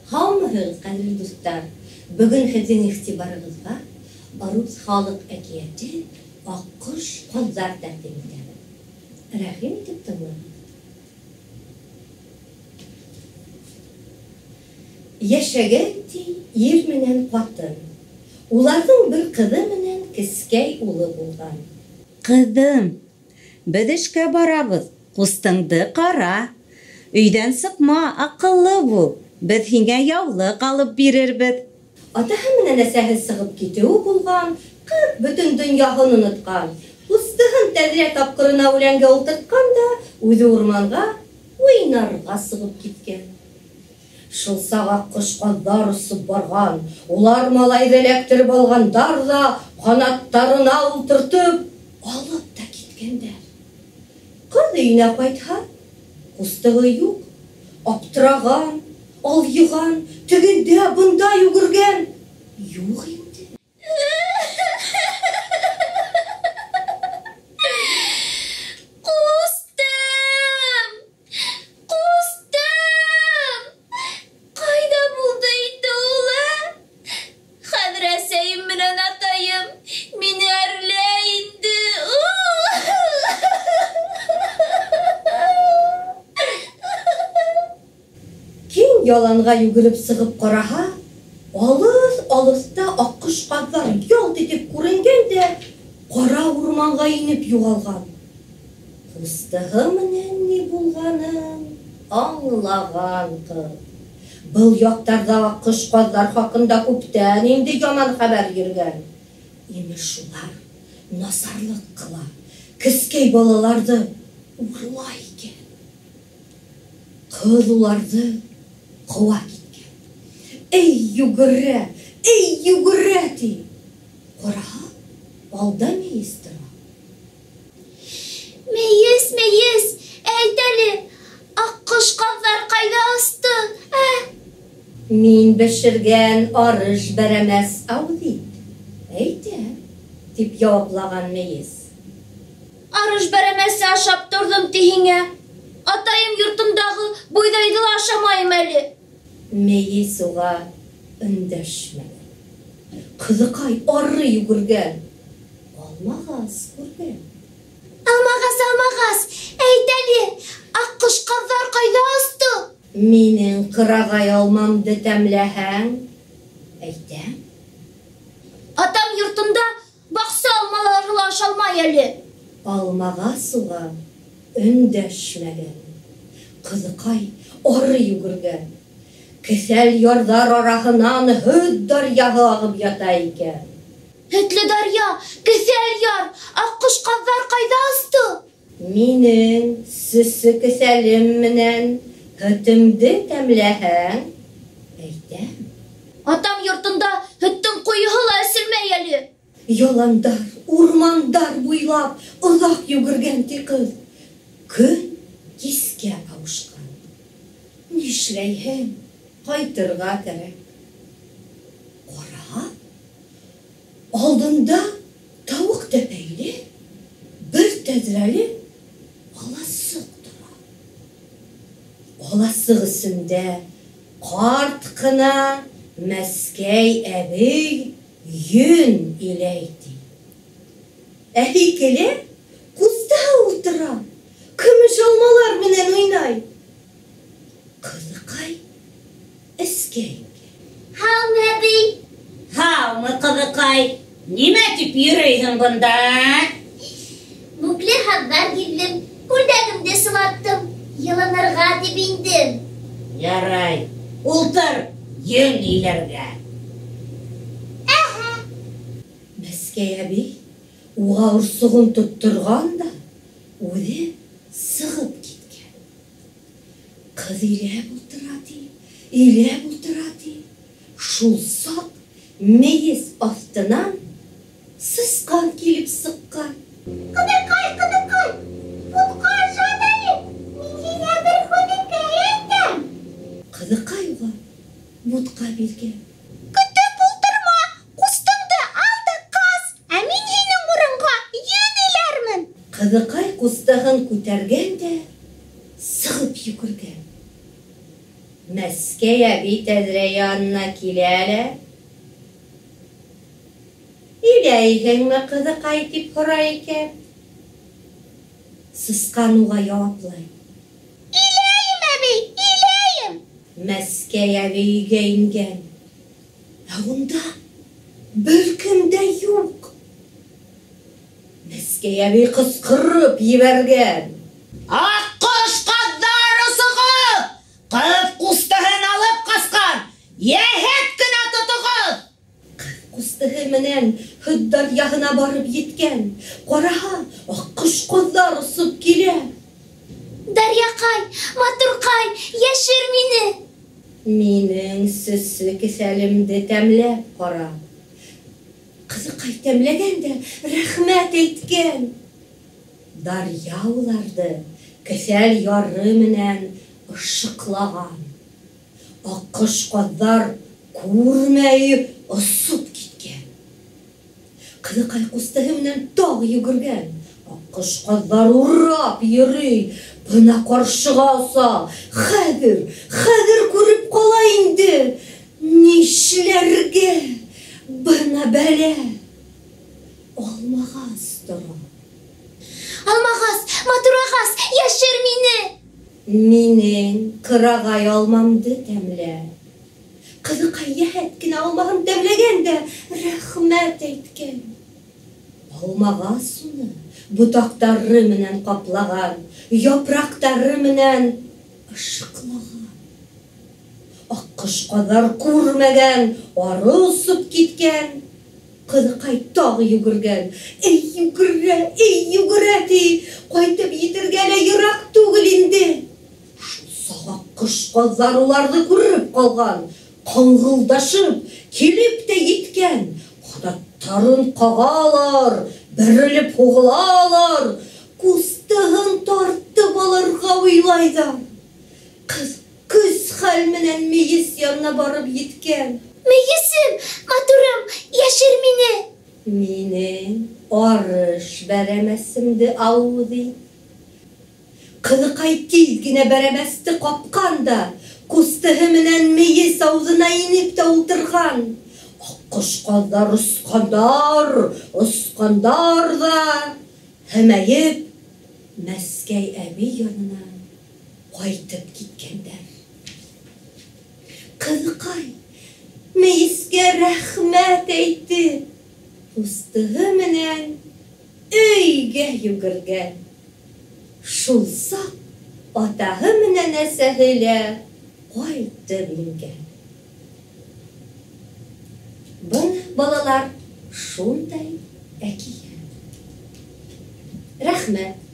Һаумыһығыҙ, ҡәҙерле дуҫтар! Бөгөн һеҙҙең иғтибарығыҙға рус халыҡ әкиәте Аҡҡош ҡаҙҙар тәҡдим итәбеҙ. Рәхим итеп тыңлағыҙ. Йәшәгән ти ир менән ҡатын. Уларҙың бер ҡыҙы менән кескәй улы булған. Ҡыҙым, беҙ эшкә барабыҙ, ҡустыңды ҡара. Өйҙән сыҡма, аҡыллы бул, беҙ һиңә яулыҡ алып бирербеҙ. Атаһы менән әсәһе сығып китеүе булған, ҡыҙ бөтөн донъяһын онотҡан. Ҡустыһын тәҙрә тапҡырына үләнгә ултыртҡан да, үҙе урманға уйнарға сығып киткән. Шул саҡ аҡҡош ҡаҙҙар осоп барған. Улар малайҙы эләктереп алғандар ҙа, ҡанаттарына ултыртып, алып та киткәндәр. Ҡыҙ өйөнә ҡайтһа, ҡустығы юҡ. Аптыраған, алйыған, тегендә, бында йүгергән. Юҡ инде. Ҡустым! Ҡустым! Ҡайҙа булды инде ул, ә? Хәҙер әсәйем менән атайым мине әрләй инде. Киң яланға йүгереп сығып ҡараһа, алыҫ-алыҫта аҡҡош ҡаҙҙар ялт итеп күренгән дә ҡара урманға инеп юғалған. Ҡустыһы менән ни булғанын аңлаған ҡыҙ. Был яҡтарҙа аҡҡош ҡаҙҙар хаҡында күптән инде яман хәбәр йөрөгән. Имеш, улар насарлыҡ ҡыла, кескәй балаларҙы урлай икән. Ҡыҙ уларҙы ҡыуа киткән. Эй, йүгерә, эй, йүгерә, ти. Ҡараһа, алда мейес тора. Мейес, мейес, әйт әле, аҡҡош ҡаҙҙар ҡайҙа осто, ә? Мин бешергән арыш бәрәмәс ауыҙ ит, әйтәм, тип яуаплаған мейес. Арыш бәрәмәсе ашап торҙом ти һиңә. Атайым йортондағы бойҙайҙы ла ашамайым әле. Мейес уға өндәшмәгән. Ҡыҙыҡай ары йүгергән, алмағас күргән. Алмағас, алмағас, әйт әле, аҡҡош ҡаҙҙар ҡайҙа осто? Минең ҡырағай алмамды тәмләһәң, әйтәм. Атам йортонда баҡса алмалары ла ашалмай әле. Алмағас уға өндәшмәгән. Ҡыҙыҡай ары йүгергән. Кеҫәл ярҙар араһынан һөт даръяһы ағып ята икән. Һөтлө даръя, кеҫәл яр, аҡҡош ҡаҙҙар ҡайҙа осто? Минең сөсө кеҫәлем менән һөтөмдө тәмләһәң, әйтәм. Атам йортонда һөттөң ҡуйыһы ла эселмәй әле. Яландар, урмандар буйлап оҙаҡ йүгергән ти ҡыҙ. Көн кискә ауышҡан. Нишләйһең? Ҡайтырға кәрәк. Ҡара, алдында тауыҡ тәпәйле, бер тәҙрәле аласыҡ тора. Аласыҡ эсендә ҡарт ҡына мәскәй әбей йөн иләй ти. Ә һикелә ҡустыһы ултыра, көмөш алмалар менән уйнай. Ҡыҙыҡай эскә ингән. Һаумы, әбей? Һаумы, ҡыҙыҡай? Нимә тип йөрөйһөң бында? Мүкле һаҙҙар килдем, күлдәгемде сылаттым, йылынырға тип индем. Ярай, ултыр йөн иләргә. Әһә. Мәскәй әбей уға орсоғон тотторған да үҙе сығып киткән. Ҡыҙ иләп ултыра ти, иләп ултыра ти. Шул саҡ мейес аҫтынан сысҡан килеп сыҡҡан. Ҡыҙыҡай, ҡыҙыҡай, бутҡа ашат әле, мин һиңә бер һүҙекәй әйтәм. Ҡыҙыҡай уға бутҡа биргән. Көтөп ултырма, ҡустыңды ал да ҡас, ә мин һинең урынға йөн иләрмен. Ҡыҙыҡай ҡустыһын күтәргән дә сығып йүгергән. Мәскәй әбей тәҙрә янына килә лә: "Иләйһеңме, ҡыҙыҡай?" — тип һорай икән. Сысҡан уға яуаплай: "Иләйем, әбей, иләйем!" Мәскәй әбей өйгә ингән. Ә унда бер кем дә юҡ. Мәскәй әбей ҡысҡырып ебәргән: "Аҡҡош ҡаҙҙар осоғоҙ! Ҡыҙ ҡустыһын алып ҡасҡан! Йәһәт кенә тотоғоҙ!" Ҡыҙ ҡустыһы менән һөт даръяһына барып еткән. Ҡараһа, аҡҡош ҡаҙҙар осоп килә. Даръяҡай, матурҡай, йәшер мине! Минең сөсө кеҫәлемде тәмләп ҡара. Ҡыҙыҡай тәмләгән дә рәхмәт әйткән. Даръя уларҙы кеҫәл яры менән ышыҡлаған. Аҡҡош ҡаҙҙар күрмәй осоп киткән. Ҡыҙыҡай ҡустыһы менән тағы йүгергән. Аҡҡош ҡаҙҙар урап йөрөй, бына ҡаршыға оса. Хәҙер, хәҙер күреп ҡала инде. Нишләргә? Бына бәлә. Алмағас тора. Алмағас, матур ағас, йәшер мине! Минең ҡырағай алмамды тәмлә. Ҡыҙыҡай йәһәт кенә алмаһын тәмләгән дә рәхмәт әйткән. Алмағас уны ботаҡтары менән ҡаплаған, япраҡтары менән ышыҡлаған. Аҡҡош ҡаҙҙар күрмәгән, ары осоп киткән. Ҡыҙыҡай тағы йүгергән. Эй йүгерә, эй йүгерә ти, ҡайтып етергә лә йыраҡ түгел инде. Шул саҡ аҡҡош ҡаҙҙар уларҙы күреп ҡалған, ҡаңғылдашып килеп тә еткән. Ҡанаттарын ҡағалар, бәрелеп һуғылалар, ҡустыһын тартып алырға уйлайҙар. Ҡыҙ көс хәл менән мейес янына барып еткән. Мейесем, матурым, йәшер мине! Минең арыш бәрәмәсемде ауыҙ ит. Ҡыҙыҡай тиҙ генә бәрәмәсте ҡапҡан да, ҡустыһы менән мейес ауыҙына инеп тә ултырған. Аҡҡош ҡаҙҙар осҡандар, осҡандар ҙа, һемәйеп, Мәскәй әбей янына ҡайтып киткәндәр. Ҡыҙыҡай мейескә рәхмәт әйтеп, ҡустыһы менән өйгә йүгергән. Шул саҡ атаһы менән әсәһе лә ҡайтып ингән. Бына, балалар, шундай әкиәт. Рәхмәт.